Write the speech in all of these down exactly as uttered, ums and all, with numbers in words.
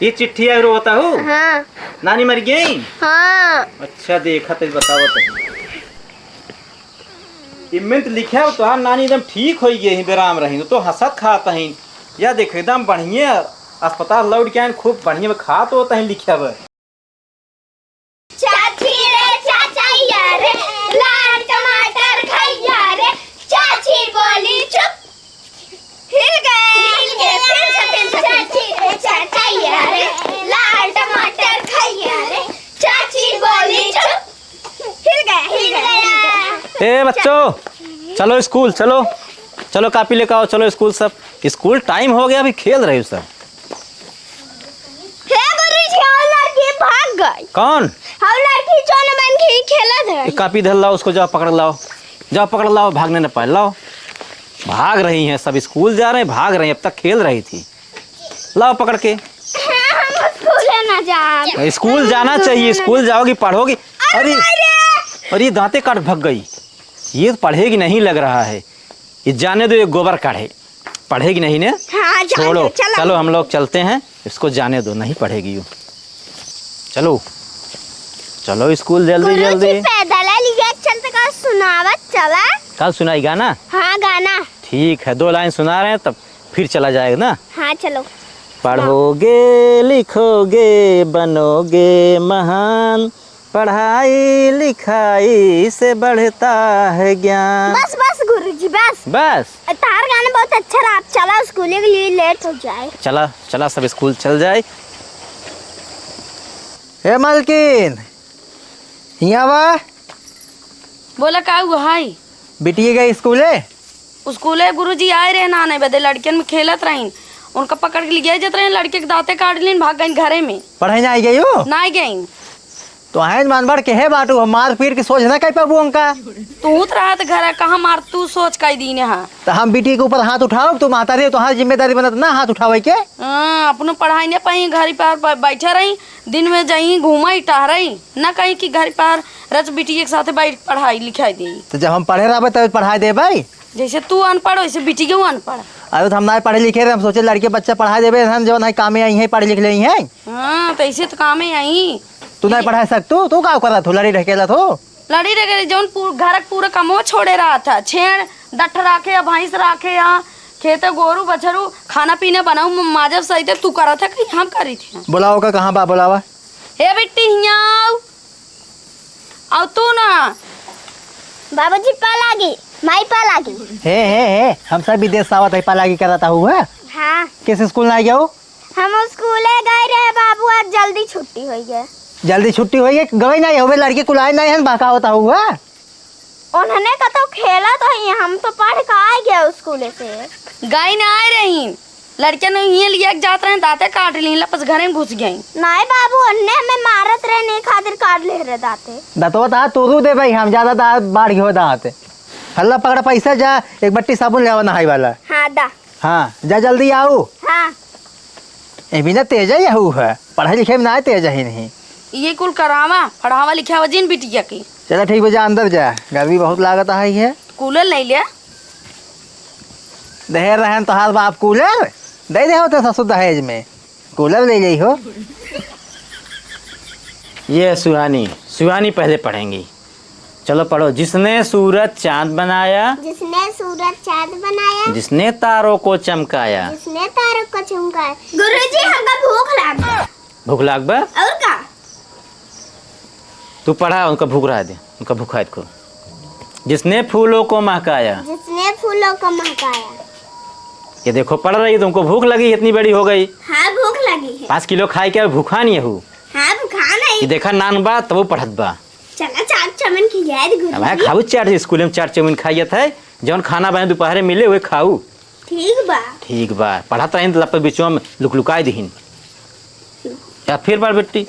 ये चिट्ठी आए रोवत हऊ? हाँ। नानी मर गई? हाँ। अच्छा, देखा तो बतावत हई। इमें तो लिखा हो, तोहार नानी एकदम ठीक होई गई, बेराम रही, तो हंसत खात ही। या देख, एकदम बढ़िया अस्पताल लौट के आइन, खूब बढ़िया में खात होत ही, लिखा बा। चाची रे चाचैया रे, लाल टमाटर खैया रे, चाची बोली चुप। हिल गए, हिल गए, फिर से, फिर से, फिर से। चाची रे चाचैया रे, लाल टमाटर खैया रे, चाची बोली चुप। हिल गए, हिल गए। ए बच्चों, चलो स्कूल चलो, चलो कॉपी लेकर आओ, चलो स्कूल सब। स्कूल टाइम हो गया, अभी खेल रहे हो सब। हे गुरुजी, और लड़की भाग गई। कौन? और लड़की जौन बन के खेलत रही। एक कॉपी धर लाओ, उसको जाओ पकड़ लाओ, जाओ पकड़ लाओ, भागने न पाए, लाओ। भाग रही हैं सब, स्कूल जा रहे हैं, भाग रही हैं, अब तक खेल रही थी। लाओ पकड़ के। हाँ, हम स्कूल ना जाब। स्कूल जाना चाहिए, स्कूल जाओगी, पढ़ोगी। अरे अरे, भाई रे। अरे, दांते काट भग गई। ये तो पढ़ेगी नहीं लग रहा है। ये जाने दो, ये गोबर काढ़े। पढ़ेगी नहीं ने? हाँ, जाने छोड़ो, दो, चलो। चलो, हम लोग चलते हैं, इसको जाने दो, नहीं पढ़ेगी यू। चलो, चलो स्कूल जल्दी, गुरुजी, जल्दी। पैदल है, लिए चलते का सुनावत चला। कल सुनाई गाना? हाँ, गाना। ठीक है, दो लाइन सुना रहे हैं, तब फिर चला जाएगा ना। हाँ, चलो। पढ़ोगे, लिखोगे, बनोगे महान, पढ़ाई लिखाई से बढ़ता है ज्ञान। बस, बस गुरुजी, बस। बस। तार गाना बहुत अच्छा रहा, आप चला, स्कूल के लिए लेट हो जाए। चला, चला, सब स्कूल चल जाए। हे मालकिन, हियाँ आवा। बोला, का हुआ है? बिटिया गई स्कूले? स्कूले गुरुजी आए रहे नहाने बदे, लड़कियन में खेलत रहीन, उनका पकड़ के लियाई जात रहे, लड़के के दांते काट लीन, भाग गईन घरे में। पढ़ाई ना आई गई हो? ना आई गईन। तो हैं मन बढ़ के है बाटू, हम मार पीट के सोच ना कह पाबू उनका। तू तो रहत घर, कहाँ मार तू सोच कह दीने हा। तो हम बिटिया के ऊपर हाथ उठाओ, तू माता रे, तोहार जिम्मेदारी बनत ना हाथ उठावे के। हाँ, अपनो पढ़ाई नहीं पाई, घर पर ब-, बैठे रही, दिन में जाई घूमई टहरई, ना कहीं कि घर पर रच बिटिया के साथे बैठ पढ़ाई लिखाई दे। तो जब हम पढ़े रहबे तब पढ़ाई देबे। जैसे तू अनपढ़ वैसे बिटियो अनपढ़। अरे तो हम ना पढ़े लिखे रहे, हम सोचे लड़के बच्चा पढ़ाई देबे, हम जवन है कामे आई हैं, पढ़े लिख ले हैं। हाँ, तो ऐसे तो कामे आई। तू नहीं पढ़ा सकतू, तू का करत हो, लड़ी ढकेलत हो? लड़ी रे, जौन पू-, घर के पूरा कमो छोड़े रहत है, छेड़, डठ राखे या भैंस राखे या खेते गोरू बछरू, खाना पीना बनाऊ, म-, माजब सही ते तू करत है कि हम करी थे? बुलाओ का, कहाँ बा, बुलावा। हे बिट्टी, हियाँ आऊ। आऊ तू ना। बाबूजी, पा लागी, माई पा लागी। हे, हे, हे, हम सब विदेश से आवत है, पा लागी करत हऊ, है? हाँ। किस स्कूल ना गया हो? हम स्कूले गए रहे बाबू, आज जल्दी छुट्टी होई है। जल्दी छुट्टी होई है? गई नहीं होवे, लड़की कुल आए नहीं हन, बहकावत हऊ, है? उन्होंने कतो खेलत हई, हम तो पढ़ के आ गए स्कूले से। गई ना आए रही, लड़कियन हियाँ लिया के जात रहे, दांते काट ली, लपस घरे में घुस गई। नहीं बाबू, उन्ने हमें मारत रहे, नहीं खातिर काट ले रहे दांते। दतवा ता तोरू दे भाई, हम ज्यादा दांत बाढ़ गयो दांत। हल्ला पकड़ पैसा जा, एक बट्टी साबुन ले आवा नहाई वाला। हाँ दा। हाँ, जा जल्दी आऊ। हाँ। ए बिना तेज है यहू है, पढ़ाई लिखाई में ना तेज है नहीं। ये कुल करावा, पढ़ावा लिखावा जिन बिटिया के। चला ठीक बा, जा अंदर जा, गर्मी बहुत लागत है। कूलर नहीं ले। दहेज रहन तोहार बाप कूलर दे दे होते ससुर दहेज में, कूलर ले जाई हो। ये है सुहानी, सुहानी पहले पढ़ेंगी। चलो पढ़ो। जिसने सूरज चांद बनाया, जिसने सूरज चांद बनाया, जिसने तारों को चमकाया। जिसने तारों को चमकाया। गुरुजी, हमका भूख लाग गया। भूख लाग बा? और का? तू पढ़ा, उनका भूख रहा दे, उनका भूखाइत को। जिसने फूलों को महकाया। जिसने फूलों को महकाया। ये देखो, पढ़ रही, तुमको भूख लगी, इतनी बड़ी हो गई। हाँ, भूख लगी है। पाँच किलो खाई के भूखा नहीं हूँ। हाँ, भूखा नहीं। ये देखा, नान बा, तब वो पढ़त बा। चला, चाट चाउमीन खियाए दे अब है गुरुजी। खाऊ चाट, स्कूल में चाट चाउमीन खाइए थे, जौन खाना बने दोपहरे मिले, वही खाऊ। ठीक बा। ठीक बा, पढ़त रहिन, लप बीचवा में लुकलुकाई दिहिन। या फिर पढ़ बेटी,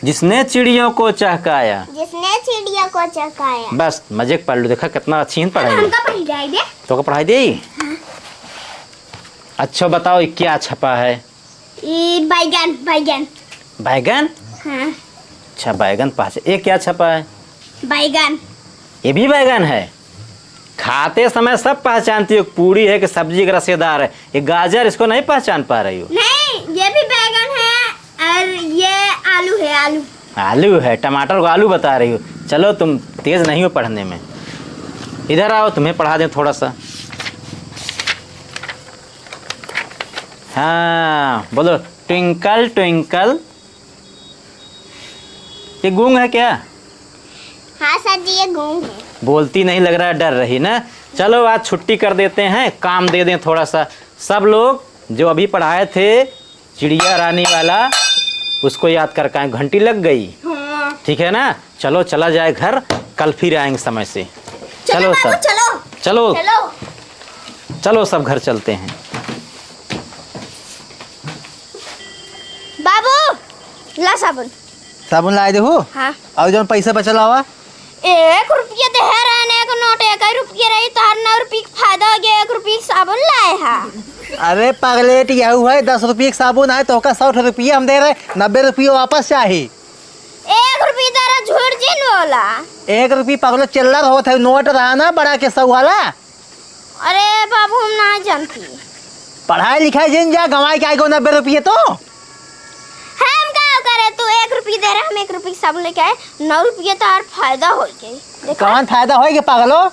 जिसने चिड़ियों को चहकाया। जिसने चिड़ियों को चहकाया। बस, मजे के पढ़ लू, देखा कितना अच्छी हिन पढ़ाई। हमका पढ़ जाए दे। तो का पढ़ाई दे? हाँ। अच्छा बताओ, ये क्या छपा है? ये बैगन, बैगन। बैगन? हाँ। अच्छा, बैगन पहचान। ये क्या छपा है? बैगन। ये भी बैगन है? खाते समय सब पहचानती हो, पूड़ी है कि सब्जी का रसेदार है। ये गाजर, इसको नहीं पहचान पा रही हो? नहीं, ये भी बैगन है। आलू है, टमाटर को आलू बता रही हो। चलो, तुम तेज नहीं हो पढ़ने में। इधर आओ, तुम्हें पढ़ा दें थोड़ा सा। हाँ, बोलो, ट्विंकल ट्विंकल। ये गूंग है क्या? हाँ सर जी, ये गूंग है। बोलती नहीं, लग रहा है डर रही ना। चलो, आज छुट्टी कर देते हैं, काम दे दें थोड़ा सा। सब लोग जो अभी पढ़ाए थे चिड़िया रानी वाला, उसको याद कर के आए। घंटी लग गई। हाँ। ठीक है ना, चलो चला जाए घर, कल फिर आएंगे समय से। चलो चलो बाबू, सब। चलो। चलो। चलो। चलो, सब घर चलते हैं। बाबू, ला साबुन। साबुन लाए देहू? हाँ। और जौन पैसा बचल हवा? एक रुपया देहे रहन, एक नोट एक ही रुपया रही, तोहर नौ रुपया के फायदा हो गया, एक रुपया के साबुन लाए हा। अरे पगलेट, यहू है, दस रुपया के साबुन आए, तोहका सौ रुपया हम दे रहे, नब्बे रुपया वापस चाही। एक रुपया दे रहा, झूठ जिन बोला। एक रुपया पगलो चिल्लर होत है, नोट रहा ना बड़ा के सौ वाला। अरे बाबू, हम ना जानती। पढ़ाई लिखाई जिन जा, गंवाई के आए गो नब्बे रुपये तो। हम का करे, तू एक रुपये दे रहे, हम एक रुपये के साबुन लेके आए, नौ रुपये तो और फायदा हो गए। देखा? कौन फायदा होई के पगलो?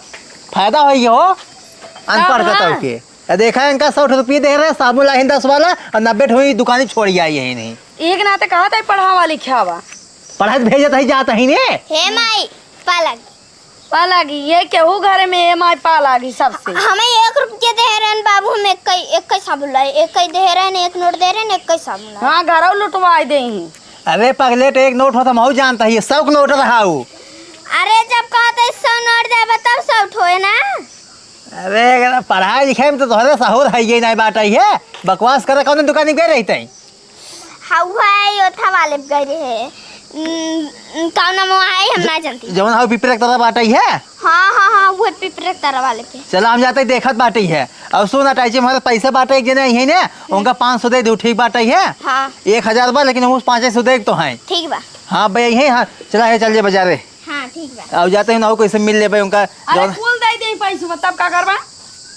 फायदा होई के हो, अनपढ़ का कतौ हाँ? के। आ देखा, इनका सौ रुपये दे रहे, साबुन लाहिन दस वाला, और नब्बे ठो ही दुकानी छोड़ आई यही नहीं। एक नाते कहा था पढ़ावा लिखावा। पढ़त भेजत ही जात ही ने। हे माई, पालक। पा लागी, ये केहू घरे में ई एम आई पा लागी सबसे। हमें एक रुपये दे रहन बाबू, हम एक कई, एक कई साबुन लाए, एक कई दे रहन, एक नोट दे रहन, एक कई साबुन लाए। हाँ, घरौ लुटवाई देही। अरे पगलेट, एक नोट होत हमहू जानत ही, सौ के नोट रहा उ। अरे जब कहत ही सौ नोट देबे तब सौ ठो है ना। अरे अगर पढ़ाई लिखाई में तो तोहरे सहूर है ये नहीं बात है, बकवास करे कौन दुकानी पे रहते हैं। हाँ, उहे योथा वाले पे गए रहे। उम, उम, का नाम है, हम ना जानती। जवन हौ पिपरे के तरफ बाटई है। हाँ, हाँ, हाँ, उहे पिपरे के तरफ वाले पे। चला, हम जाते देखत बाटई है। और सुन, अटैची में हमारे पैसा बाटे, एक जने आई है ना, उनका पाँच सौ दे दू, ठीक बाटई है? हाँ। एक हजार बा, लेकिन हम उस पाँच सौ दे तो हैं। ठीक बा। हाँ भाई, यही, हाँ, चला है, चल जे बाजारे। हाँ, ठीक बा। और जाते हैं ना, कैसे मिल लेबे उनका, अरे, जौन कुल दे दे पैसा, तब का करबा?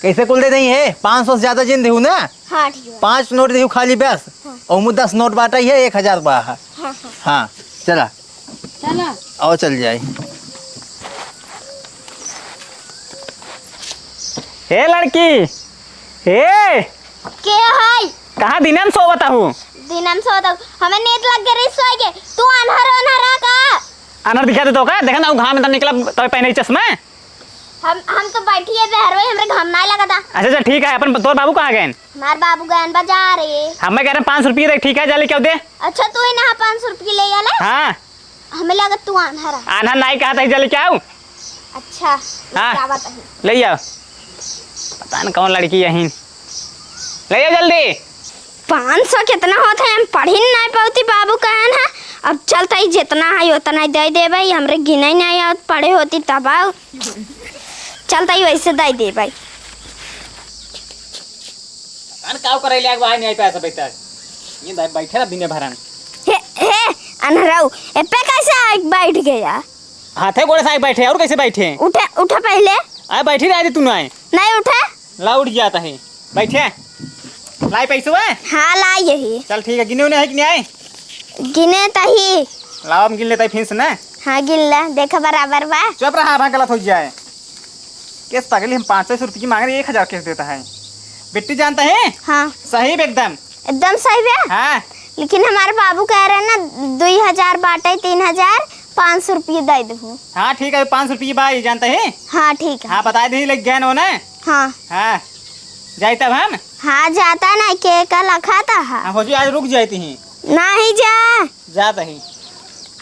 कैसे कुल दे दे है? पाँच सौ से ज्यादा जिन देहू ना। हाँ, ठीक बा। पाँच नोट देहू खाली बस। हाँ। और मुँह दस नोट बाटई है, एक हजार बा। हाँ, हाँ। हाँ, चला। चला। आओ, चल जाए। हे लड़की, हे। के है? कहाँ दिने में सोवत हूँ? दिने में सोवत हूँ। हमें नींद लग गई रही सोए के। तू अन्हर ओन्हर रहा का? अन्हर दिखा दे तो का? देखा ना, वो घाम में निकला, तब पहने चश्मा। हम, हम तो बैठी है बहरवे, हमरे घाम नाय लगता। अच्छा, अच्छा, ठीक है, अपन तोर बाबू कहाँ गए? हमार बाबू गए बाजार रे। हमें कह रहे हैं पाँच सौ रुपये दे, ठीक है, जा लेके आओ दे। अच्छा, तू ही ना पाँच सौ रुपये ले आले? हाँ। हमें लगा तू आन्हर है। आन्हर नाय कहा था, जा लेके आओ। अच्छा, हाँ। क्या बात है? ले आओ। पता न कौन लड़की यहीं। ले आओ जल्दी। पाँच सौ कितना होत है, हम पढ़ी नाय पावती, बाबू कहन है। अब चलता ही जितना है उतना ही दे देबे, हमरे गिने नाय आवत, पढ़े होती तब आओ। चलता ही वैसे दे देबे। अन काव करे ले, आग बाहर नहीं आई पैसा बैठा। ये दाई बैठे ना दिने भरन। हे, हे, अनहरऊ, ए पे कैसे आके बैठ गया? हाथे गोड़े से आके बैठे, और कैसे बैठे? उठे, उठे पहले। आ, बैठी रह दे तू ना। नहीं उठे। ला, उठ जाता है। बैठे। लाई पैसे हुआ? हाँ, लाई यही। चल ठीक है, गिने उन्हें है कि नहीं आए? गिने तही। लाओ, हम गिन लेते हैं फिर से ना। हाँ, गिन ले, देखा बराबर बा। चुप रहा, आधा गलत हो जाए। केस पगली, हम पाँच सौ रुपये की मांग रहे, एक हजार केस देता है। बिट्टी जानता है? हाँ। सही बे एकदम। एकदम सही बे? हाँ। लेकिन हमारे बाबू कह रहे हैं ना, दुई हजार बाटे, तीन हजार पाँच सौ रुपये दे दू। हाँ, ठीक है, पाँच सौ रुपये बा, ये जानता है? हाँ, ठीक है। हाँ, बता दे, लग गए ना। हाँ। हाँ। जाई तब हम? हाँ, जाता ना, के का लखाता है। हाँ, हो जी, आज रुक जाती ही। नहीं जा। जाता ही।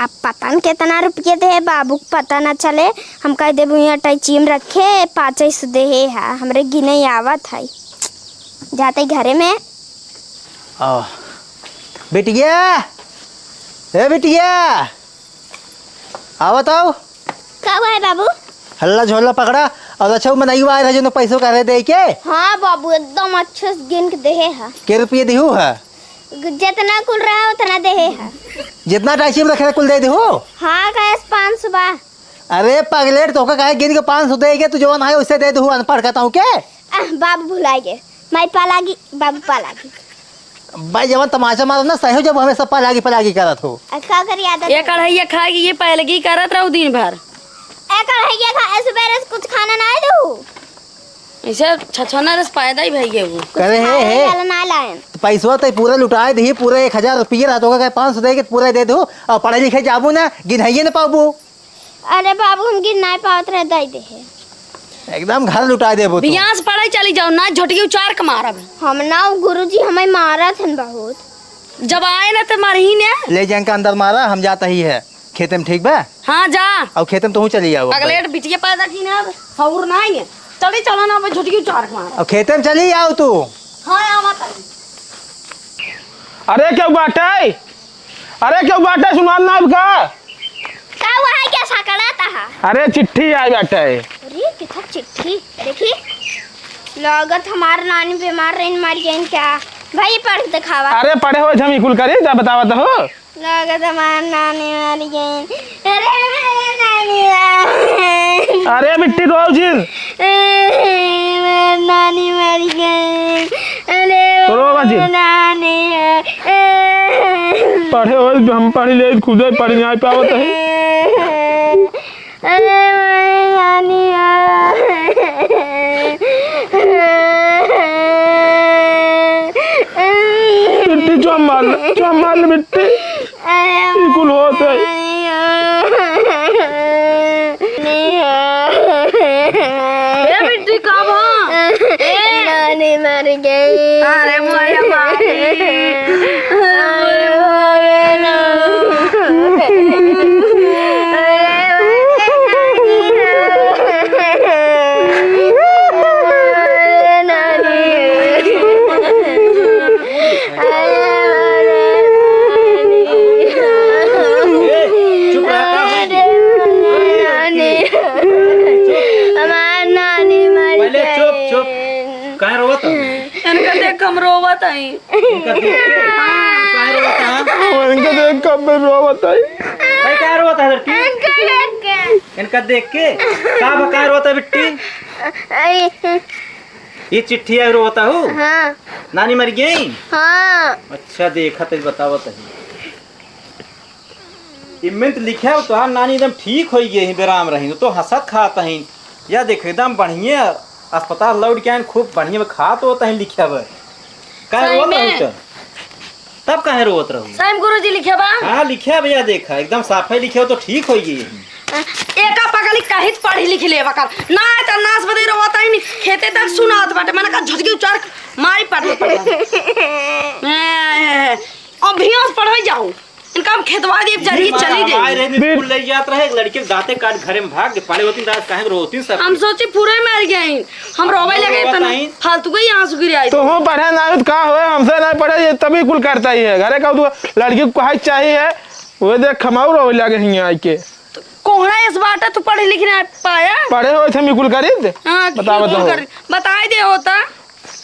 अब पता न कितना रुपये दे, बाबू को पता न चले। हम कह देबू, यहाँ अटैची में रखे, पाँच सौ दे है, हमरे गिने आवत है। जाते घरे में। आ, बिटिया, ए बिटिया, आवत आओ। का हुआ है बाबू? हल्ला झोला पकड़ा। और अच्छा, वो मनई आए रहे जो पैसों का रहे दे के। हाँ बाबू, एकदम अच्छे से गिन के देहे है। के रुपये दिहू है? जितना कुल रहा उतना देहे है। जितना अटैची में रखे कुल दे दिहू? हाँ, कैश पाँच सौ बा। अरे पगलेट, तोका काहे गिन के पाँच सौ दे के, तू जवन है उसे दे दिहू, अनपढ़ कहता हूँ के? आह, बाबू भुलाए गए। माई पा लागी, बाबू पा लागी। भाई, जवन तमाचा मारत ना, सही हो जब हमेशा पलागी पलागी करत हो। अब का करी आदत ये है? कढ़ैया खाएगी, ये पैलगी करत रहू दिन भर। ए कढ़ैया खा, ए सुबेरे से कुछ खाना ना दू। ऐसे छछना रस पैदा ही भई गए वो। कुछ करे हे, खाए हे। वाला ना लायन। तो पैसवा तो पूरा लुटाए दही, पूरा एक हजार रुपये रहत होगा, कहे पाँच सौ दे के पूरा दे दू, और पढ़े लिखे जाबू ना, गिनइये ना पाबू। अरे बाबू, हम गिन नाहीं पावत रहे, दे दे हे। एकदम घर लुटाए देबू तू। बियास पढ़े चली जाओ ना, झोटकी उचार के मारब। हम ना, उ गुरुजी हमें मारत हन बहुत। जब आए ना तो मारही ने। ले जान के अंदर मारा, हम जाता ही है खेते में, ठीक बा? हाँ, जा। और खेते में तोहू चली जाओ। अगले बिटिया पैदा की ना, हौर नाहीं है। चली चलो ना, अब झोटकी उचार के मारब। और खेते में चली आओ तू। हाँ, आवा तनी। अरे, केहू बाटे? अरे, केहू बाटे? सुनात ना अब का? का हुआ है, क्या सकड़ाता है? अरे, चिट्ठी आई बाटे। अरे, किथा चिट्ठी? देखी, लागत हमार नानी बीमार रहीन, मर गईन क्या? भाई, पढ़ के दिखावा। अरे, पढ़े हो, हम ई कुल करी, जा बतावत हो। लागत हमार नानी मर गईन। अरे, हमार नानी मर गईन। अरे, बिट्टी, रो जिन। अरे, हमार नानी मर गईन। अरे, तो रो मत जिन। नानी। पढ़े हो, हम पढ़ ले, खुदे पढ़ नहीं पावत है। अरे, हमार नानी। बिट्टी, चुप मार ले, चुप मार ले, बिट्टी। ई कुल होत है। ए बिट्टी, का भा? ए। नानी मर गई। अरे मोरे माई। अरे मोरे ना। अरे मोरे नानी। ए, चुप रहा, का होई? अरे, नानी। हमार नानी मर पहले चुप, गई। चुप। काहे रोवत है? इनका देख के हम रोवत हई। इनका देख के? काहे रोवत है? इनका देख के हम रोवत हई। भाई, काहे रोवत है लड़की? इनका देख के। इनका देख के? का बा, काहे रोवत है बिट्टी? आई। ये चिट्ठी आई रोवत हूँ? हाँ। नानी मर गई? हाँ। अच्छा, देखा तो बतावत है। इमें तो लिखे हो, तोहार नानी एकदम ठीक होई गई, बेराम रही, तो हंसत खात ही। या देख, एकदम बढ़िया अस्पताल लौट के आइन, खूब बढ़िया में खात होत ही, लिखे बा। काहे सही रोवत में? रहू त? तब काहे रोवत रहू? सही में गुरुजी लिखे बा? हाँ, लिखे बा, या देखा, एकदम साफे लिखे हो, तो ठीक होई गई। एका पगली कहित पढ़ी लिखी लेवा कर, ना त नास बदे रोवत ही, खेते तक सुनात बाटे, मैंने कहा झुटकी उचार मारी पड़ पड़। अभी आज पढ़वे जाऊ। इनका हम खेतवा देब, जल्दी चली जाई। हमारे रे स्कूल ले जात रहे, एक लड़के के दांते काट घरे में भाग के पड़े होती, दास काहे रोती सब। हम सोचे पूरे मर गए, हम रोवे लगे, इतना फालतू के ही आंसू गिरे आई। तो हम पढ़े ना हो तो का होए, हमसे ना पढ़े, ये तभी कुल करता ही है। घरे का तू लड़की को कहा चाहिए है, वो देख खमाऊ रोवे लगे हियाँ आई के। तो कोहड़ा इस बाटा तू पढ़े लिखे ना पाया? पढ़े हो थे मिकुल करीत? हाँ, बता, बिल्कुल बताओ। बताई दे होता।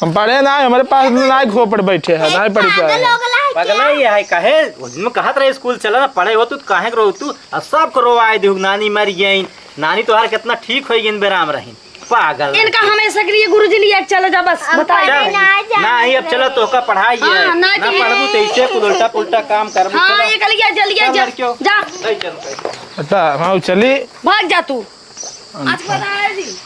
हम पढ़े ना, हमारे पास ना खोपड़ बैठे हैं, ना पढ़ी पाए। पागल हो गला है पगला क्या? ही है, काहे? उस दिन में कहत रहे स्कूल चला ना, पढ़े हो तू, काहे के रो तू? अब सबको रोवाए दिहु, नानी मर गई, नानी तोहार कितना ठीक होई गई, बेराम रही। पागल इनका है। हमेशा के लिए गुरुजी लिया के चला जा बस, अब बताओ। पढ़े चल, ना जाए। ना ही अब चला तो का पढ़ाई है। हाँ, ना ना तो पढ़बू तो ऐसे कुल उल्टा पुल्टा काम करबू, हाँ, चला। ये कल गया, जल गया, चल, जा, लड़कियों। जा। चल, चल, चल। अच्छा, हाँ, चली। भाग जा तू। अच्छा। आज पता है जी।